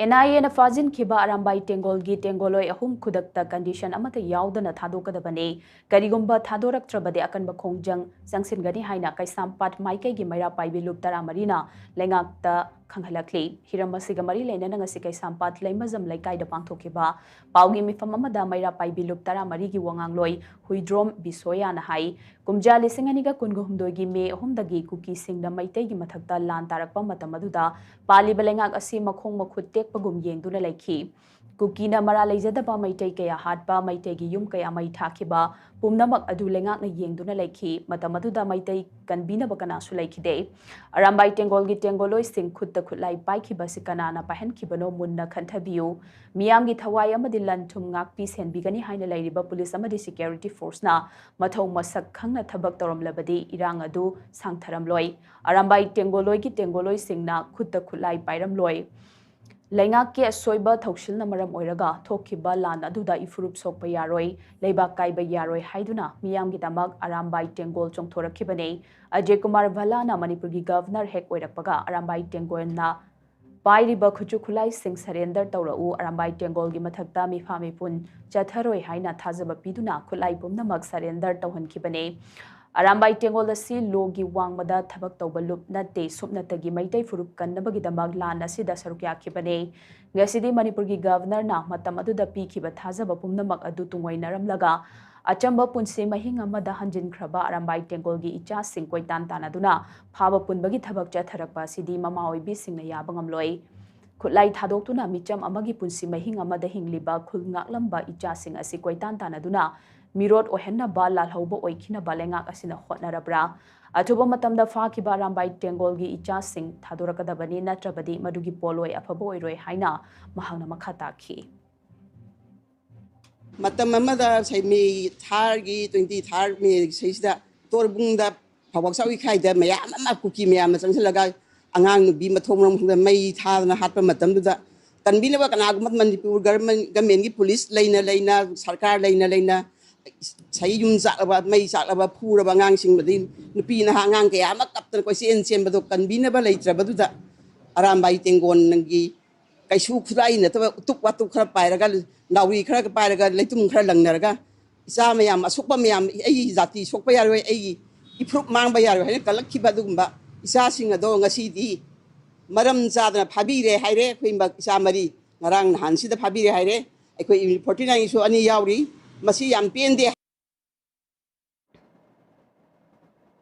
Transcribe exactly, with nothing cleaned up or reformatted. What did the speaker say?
And ꯑꯥꯏ ꯑꯦꯅ ꯐꯥꯖꯤꯟꯈꯤꯕ ꯑꯔꯥꯝꯕꯥꯏ ꯇꯦꯡꯒꯣꯜꯒꯤ ꯇꯦꯡꯒꯣꯜꯂꯣꯏ ꯑꯍꯨꯝ ꯈꯨꯗꯛꯇ ꯀꯟꯗꯤꯁꯟ ꯑꯃꯠꯇ ꯌꯥꯎꯗꯅ ꯊꯥꯗꯣꯛꯀꯗꯕꯅꯤ꯫ ꯀꯔꯤꯒꯨꯝꯕ ꯊꯥꯗꯣꯔꯛꯇ꯭ꯔꯕꯗꯤ ꯑꯀꯟꯕ ꯈꯣꯡꯖꯪ ꯆꯪꯁꯤꯟꯒꯅꯤ ꯍꯥꯏꯅ ꯀꯩꯁꯥꯝꯄꯥꯠ ꯃꯥꯏꯀꯩꯒꯤ ꯃꯩꯔꯥ ꯄꯥꯏꯕꯤ ꯂꯨꯞ ꯇꯔꯥꯃꯔꯤꯅ ꯂꯩꯉꯥꯛꯇ ꯈꯪꯍꯜꯂꯛꯂꯤ꯫ ꯍꯤꯔꯝ ꯑꯁꯤꯒ ꯃꯔꯤ ꯂꯩꯅꯅ ꯉꯁꯤ ꯀꯩꯁꯥꯝꯄꯥꯠ ꯂꯩꯃꯖꯝ ꯂꯩꯀꯥꯏꯗ ꯄꯥꯡꯊꯣꯛꯈꯤꯕ ꯄꯥꯎꯒꯤ ꯃꯤꯐꯝ ꯑꯃꯗ ꯃꯩꯔꯥ ꯄꯥꯏꯕꯤ ꯂꯨꯞ ꯇꯔꯥꯃꯔꯤꯒꯤ ꯋꯥꯉꯥꯡꯂꯣꯏ ꯍꯨꯏꯗ꯭ꯔꯣꯝ ꯕꯤꯁꯣꯌꯥꯅ ꯍꯥꯏ, ꯀꯨꯝꯖꯥ ꯂꯤꯁꯤꯡ ꯑꯅꯤꯒ ꯀꯨꯟꯒ ꯍꯨꯝꯗꯣꯏꯒꯤ ꯃꯦ ꯑꯍꯨꯝꯗꯒꯤ ꯀꯨꯀꯤꯁꯤꯡꯗ ꯃꯩꯇꯩꯒꯤ ꯃꯊꯛꯇ ꯂꯥꯟ ꯇꯥꯔꯛꯄ ꯃꯇꯝ ꯑꯗꯨꯗ ꯄꯥꯜꯂꯤꯕ ꯂꯩꯉꯥꯛ ꯑꯁꯤ ꯃꯈꯣꯡ ꯃꯈꯨꯠ ꯇꯦꯛꯄꯒꯨꯝ ꯌꯦꯡꯗꯨꯅ ꯂꯩꯈꯤ꯫ ꯀꯨꯀꯤꯅ ꯃꯔꯥ ꯂꯩꯖꯗꯕ ꯃꯩꯇꯩ ꯀꯌꯥ ꯍꯥꯠꯄ, ꯃꯩꯇꯩꯒꯤ ꯌꯨꯝ ꯀꯌꯥ ꯃꯩ ꯊꯥꯈꯤꯕ ꯄꯨꯝꯅꯃꯛ ꯑꯗꯨ ꯂꯩꯉꯥꯛꯅ ꯌꯦꯡꯗꯨꯅ ꯂꯩꯈꯤ꯫ ꯃꯇꯝ ꯑꯗꯨꯗ ꯃꯩꯇꯩ ꯀꯟꯕꯤꯅꯕ ꯀꯅꯥꯁꯨ ꯂꯩꯈꯤꯗꯦ꯫ ꯑꯔꯥꯝꯕꯥꯏ ꯇꯦꯡꯒꯣꯜꯒꯤ ꯇꯦꯡꯒꯣꯜꯂꯣꯏꯁꯤꯡ ꯈꯨꯠꯇ ꯈꯨꯠꯂꯥꯏ ꯄꯥꯏꯈꯤꯕ ꯑꯁꯤ ꯀꯅꯥꯅ ꯄꯥꯏꯍꯟꯈꯤꯕꯅꯣ ꯃꯨꯟꯅ ꯈꯟꯊꯕꯤꯌꯨ꯫ ꯃꯤꯌꯥꯝꯒꯤ ꯊꯋꯥꯏ ꯑꯃꯗꯤ ꯂꯟ ꯊꯨꯝ ꯉꯥꯛꯄꯤ ꯁꯦꯟꯕꯤꯒꯅꯤ ꯍꯥꯏꯅ ꯂꯩꯔꯤꯕ ꯄꯨꯂꯤꯁ ꯑꯃꯗꯤ ꯁꯦꯀ꯭ꯌꯨꯔꯤꯇꯤ ꯐꯣꯔꯁꯅ ꯃꯊꯧ ꯃꯁꯛ ꯈꯪꯅ ꯊꯕꯛ ꯇꯧꯔꯝꯂꯕꯗꯤ ꯏꯔꯥꯡ ꯑꯗꯨ ꯁꯥꯡꯊꯔꯝꯂꯣꯏ꯫ ꯑꯔꯥꯝꯕꯥꯏ ꯇꯦꯡꯒꯣꯜꯂꯣꯏꯒꯤ ꯇꯦꯡꯒꯣꯜꯂꯣꯏꯁꯤꯡꯅ ꯈꯨꯠꯇ ꯈꯨꯠꯂꯥꯏ ꯄꯥꯏꯔꯝꯂꯣꯏ꯫ ꯂꯩꯉꯥꯛꯀꯤ ꯑꯁꯣꯏꯕ ꯊꯧꯁꯤꯜꯅ ꯃꯔꯝ ꯑꯣꯏꯔꯒ ꯊꯣꯛꯈꯤꯕ ꯂꯥꯟ ꯑꯗꯨꯗ ꯏꯐꯨꯔꯨꯞ ꯁꯣꯛꯄ ꯌꯥꯔꯣꯏ, ꯂꯩꯕꯥꯛ ꯀꯥꯏꯕ ꯌꯥꯔꯣꯏ ꯍꯥꯏꯗꯨꯅ ꯃꯤꯌꯥꯝꯒꯤꯗꯃꯛ ꯑꯔꯥꯝꯕꯥꯏ ꯇꯦꯡꯒꯣꯜ ꯆꯣꯡꯊꯣꯔꯛꯈꯤꯕꯅꯤ꯫ ꯑꯖꯌ ꯀꯨꯃꯥꯔ ꯚꯜꯂꯥꯅ ꯃꯅꯤꯄꯨꯔꯒꯤ ꯒꯚꯔꯅꯔ ꯍꯦꯛ ꯑꯣꯏꯔꯛꯄꯒ ꯑꯔꯥꯝꯕꯥꯏ ꯇꯦꯡꯒꯣꯜꯅ ꯄꯥꯏꯔꯤꯕ ꯈꯨꯠꯁꯨ ꯈꯨꯠꯂꯥꯏꯁꯤꯡ ꯁꯔꯦꯟꯗꯔ ꯇꯧꯔꯛꯎ, ꯑꯔꯥꯝꯕꯥꯏ ꯇꯦꯡꯒꯣꯜꯒꯤ ꯃꯊꯛꯇ ꯃꯤꯐꯥ ꯃꯤꯄꯨꯟ ꯆꯠꯊꯔꯣꯏ ꯍꯥꯏꯅ ꯊꯥꯖꯕ ꯄꯤꯗꯨꯅ ꯈꯨꯠꯂꯥꯏ ꯄꯨꯝꯅꯃꯛ ꯁꯔꯦꯟꯗꯔ ꯇꯧꯍꯟꯈꯤꯕꯅꯤ꯫ ꯑꯔꯥꯝꯕꯥꯏ ꯇꯦꯡꯒꯣꯜ ꯑꯁꯤ ꯂꯣꯒꯤ ꯋꯥꯡꯃꯗ ꯊꯕꯛ ꯇꯧꯕ ꯂꯨꯞ ꯅꯠꯇꯦ, ꯁꯨꯞꯅꯇꯒꯤ ꯃꯩꯇꯩ ꯐꯨꯔꯨꯞ ꯀꯟꯅꯕꯒꯤꯗꯃꯛ ꯂꯥꯟ ꯑꯁꯤꯗ ꯁꯔꯨꯛ ꯌꯥꯈꯤꯕꯅꯤ꯫ ꯉꯁꯤꯗꯤ ꯃꯅꯤꯄꯨꯔꯒꯤ ꯒꯚꯔꯅꯔꯅ ꯃꯇꯝ ꯑꯗꯨꯗ ꯄꯤꯈꯤꯕ ꯊꯥꯖꯕ ꯄꯨꯝꯅꯃꯛ ꯑꯗꯨ ꯇꯨꯡꯑꯣꯏꯅꯔꯝꯂꯒ ꯑꯆꯝꯕ ꯄꯨꯟꯁꯤ ꯃꯍꯤꯡ ꯑꯃꯗ ꯍꯟꯖꯤꯟꯈ꯭ꯔꯕ ꯑꯔꯥꯝꯕꯥꯏ ꯇꯦꯡꯒꯣꯜꯒꯤ ꯏꯆꯥꯁꯤꯡ ꯀꯣꯏꯇꯥꯟ ꯇꯥꯟꯅꯗꯨꯅ ꯐꯥꯕ ꯄꯨꯟꯕꯒꯤ ꯊꯕꯛ ꯆꯠꯊꯔꯛꯄ ꯑꯁꯤꯗꯤ ꯃꯃꯥ ꯑꯣꯏꯕꯤꯁꯤꯡꯅ ꯌꯥꯕ ꯉꯝꯂꯣꯏ꯫ ꯈꯨꯠꯂꯥꯏ ꯊꯥꯗꯣꯛꯇꯨꯅ ꯃꯤꯆꯝ ꯑꯃꯒꯤ ꯄꯨꯟꯁꯤ ꯃꯍꯤꯡ ꯑꯃꯗ ꯍꯤꯡꯂꯤꯕ ꯈꯨꯜ ꯉꯥꯛꯂꯝꯕ ꯏꯆꯥꯁꯤꯡ ꯑꯁꯤ ꯀꯣꯏꯇꯥꯟ ꯇꯥꯟꯅꯗꯨꯅ ꯃꯤꯔꯣꯠ ꯑꯣꯏꯍꯟꯅꯕ ꯂꯥꯜꯍꯧꯕ ꯑꯣꯏꯈꯤꯅꯕ ꯂꯩꯉꯥꯛ ꯑꯁꯤꯅ ꯍꯣꯠꯅꯔꯕ꯭ꯔꯥ? ꯑꯊꯨꯕ ꯃꯇꯝꯗ ꯐꯥꯈꯤꯕ ꯑꯔꯥꯝꯕꯥꯏ ꯇꯦꯡꯒꯣꯜꯒꯤ ꯏꯆꯥꯁꯤꯡ ꯊꯥꯗꯣꯔꯛꯀꯗꯕꯅꯤ, ꯅꯠꯇ꯭ꯔꯕꯗꯤ ꯃꯗꯨꯒꯤ ꯄꯣꯠꯂꯣꯏ ꯑꯐꯕ ꯑꯣꯏꯔꯣꯏ ꯍꯥꯏꯅ ꯃꯍꯥꯛꯅ ꯃꯈꯥ ꯇꯥꯈꯤ꯫ ꯃꯇꯝ ꯑꯃꯗ ꯁꯩ ꯃꯦ ꯊꯥꯔꯒꯤ ꯇ꯭ꯋꯦꯟꯇꯤ ꯊꯥꯔ ꯃꯦ ꯁꯤꯗꯩꯁꯤꯗ ꯇꯣꯔꯕꯨꯡꯗ ꯐꯥꯎꯕꯥꯛ ꯆꯥꯎꯏꯈꯥꯏꯗ ꯃꯌꯥꯝ ꯑꯃ ꯀꯨꯀꯤ ꯃꯌꯥꯝꯅ ꯆꯪꯁꯤꯜꯂꯒ ꯑꯉꯥꯡ ꯅꯨꯄꯤ ꯃꯊꯣꯡ ꯃꯔꯝ ꯈꯪꯗ ꯃꯩ ꯊꯥꯗꯅ ꯍꯥꯠꯄ ꯃꯇꯝꯗꯨꯗ ꯀꯟꯕꯤꯅꯕ ꯀꯅꯥꯒꯨꯝꯕ ꯃꯅꯤꯄꯨꯔ ꯒꯔꯃꯦꯟꯒꯤ ꯄꯨꯂꯤꯁ ꯂꯩꯅ ꯂꯩꯅ, ꯁꯔꯀꯥꯔ ꯂꯩꯅ ꯂꯩꯅ ꯁꯍꯤ ꯌꯨꯝ ꯆꯥꯛꯂꯕ, ꯃꯩ ꯆꯥꯛꯂꯕ, ꯐꯨꯔꯕ ꯑꯉꯥꯡꯁꯤꯡ, ꯑꯗꯩ ꯅꯨꯄꯤ ꯅꯍꯥ ꯑꯉꯥꯡ ꯀꯌꯥ ꯑꯃ ꯀꯞꯇꯅ ꯀꯣꯏꯆꯦꯟ ꯆꯦꯟꯕꯗꯣ ꯀꯟꯕꯤꯅꯕ ꯂꯩꯇ꯭ꯔꯕꯗꯨꯗ ꯑꯔꯥꯝꯕꯥꯏ ꯇꯦꯡꯒꯣꯟꯒꯤ ꯀꯩꯁꯨ ꯈꯨꯠꯂꯥꯏ ꯅꯠꯇꯕ ꯎꯇꯨꯞ ꯋꯥꯇꯨꯞ ꯈꯔ ꯄꯥꯏꯔꯒ, ꯅꯥꯎꯔꯤ ꯈꯔ ꯄꯥꯏꯔꯒ, ꯂꯩꯇꯨꯝ ꯈꯔ ꯂꯪꯅꯔꯒ, ꯏꯆꯥ ꯃꯌꯥꯝ, ꯑꯁꯣꯛꯄ ꯃꯌꯥꯝ, ꯑꯩꯒꯤ ꯖꯥꯇꯤ ꯁꯣꯛꯄ ꯌꯥꯔꯣꯏ, ꯑꯩꯒꯤ ꯏꯐꯨꯔꯨꯞ ꯃꯥꯡꯕ ꯌꯥꯔꯣꯏ ꯍꯥꯏꯅ ꯀꯜꯂꯛꯈꯤꯕ ꯑꯗꯨꯒꯨꯝꯕ ꯏꯆꯥꯁꯤꯡ ꯑꯗꯣ ꯉꯁꯤꯗꯤ ꯃꯔꯝ ꯆꯥꯗꯅ ꯐꯥꯕꯤꯔꯦ ꯍꯥꯏꯔꯦ꯫ ꯑꯩꯈꯣꯏ ꯏꯆꯥ ꯃꯔꯤ ꯉꯔꯥꯡ ꯅꯍꯥꯟꯁꯤꯗ ꯐꯥꯕꯤꯔꯦ ꯍꯥꯏꯔꯦ꯫ ꯑꯩꯈꯣꯏ ꯐꯣꯔꯇꯤ ꯅꯥꯏꯟꯒꯤꯁꯨ ꯑꯅꯤ ꯌꯥꯎꯔꯤ꯫ ꯃꯁꯤ ꯌꯥꯝ ꯄꯦꯟꯗꯦ꯫